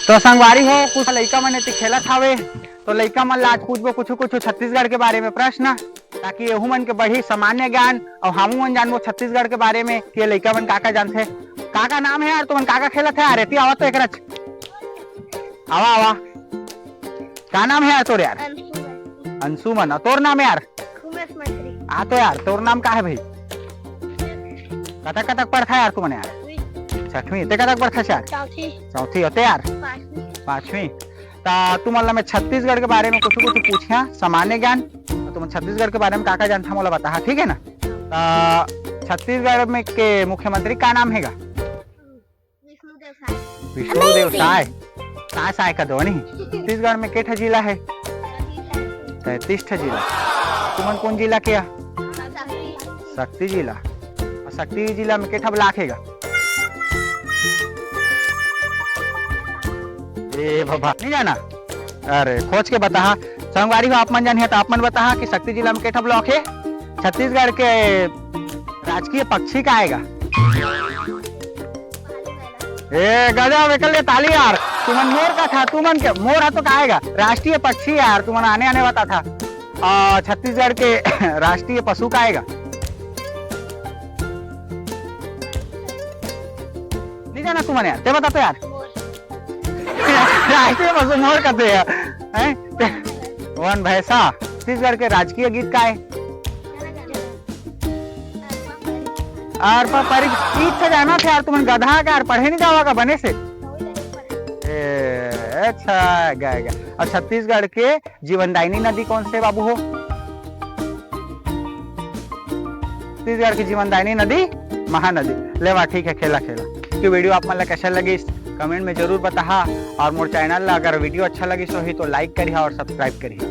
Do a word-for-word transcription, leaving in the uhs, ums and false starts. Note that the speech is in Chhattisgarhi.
तो संगवारी हो, कुछ लइका मन एती खेलत हावे, तो लइका मन ला आज पूछबो कुछु कुछु छत्तीसगढ़ के बारे में प्रश्न, ताकि एहू मन के बढ़ी सामान्य ज्ञान अउ हमू मन जानबो छत्तीसगढ़ के बारे में कि ये लइका मन का का जानथे। का का नाम हे यार, तुमन का का खेलत हे यार? एती आवा तो एकरा च-, आवा, आवा। का नाम हे यार तोर यार? अंशुमन। अंशुमन, अउ तोर नाम यार? उमेश मंत्री। आ तो यार, तोर नाम का हे भाई? कतक कतक पढ़था यार तुमन यार? छठवीं। छठवीं। ते कतक पढ़था यार? चौथी। चौथी। अउ ते यार? पांचवी। पांचवी। ता तुमन ला मैं छत्तीसगढ़ के बारे में कुछ कुछ पूछिया, सामान्य ज्ञान। तो तुमन छत्तीसगढ़ के बारे में का का जानथा मोला बताहा, ठीक है ना? ता छत्तीसगढ़ में के मुख्यमंत्री का नाम हेगा? विष्णुदेव साय। विष्णुदेव साय। साय साय का दो नहीं। छत्तीसगढ़ में के ठा जिला हे? तैंतीस ठा जिला। तुमन कौन जिला के आ? सक्ती जिला। अउ सक्ती जिला में के ठा ब्लॉक हेगा? ए बाबा, नहीं जाना? अरे, खोज के बताहा। संगवारी हो, आप मन जानिहा तो आप मन बताहा कि सक्ती जिला में के ठा ब्लॉक हे? छत्तीसगढ़ के राजकीय पक्षी का आएगा? ए, गजब, एकर ले ताली यार। तुमन मोर कथा, तुमन के, मोर ह तो का आएगा? राष्ट्रीय पक्षी यार, तुमन आने आने बताथा। आ, छत्तीसगढ़ के राष्ट्रीय पशु का आएगा? नहीं जाना तुमन यार, ते बता तो यार। राष्ट्रीय पशु मोर कथे हे, हैं? वन भैंसा। छत्तीसगढ़ के राजकीय गीत का हे? अरपा परी। इत तो जाना थे यार, तुमन गधा का यार, पढ़े नहीं जावा का बने से? ए, अच्छा, गए, गए। अउ छत्तीसगढ़ के जीवनदायिनी नदी कौन से बाबू हो? छत्तीसगढ़ की जीवनदायिनी नदी महानदी। लेवा, ठीक है, खेला खेला। तो वीडियो आप मन ला कैसा लगिस, कमेंट में जरूर बताहा, अउ मोर चैनल ला अगर वीडियो अच्छा लगिस होही तो लाइक करिहा अउ सब्सक्राइब करिहा।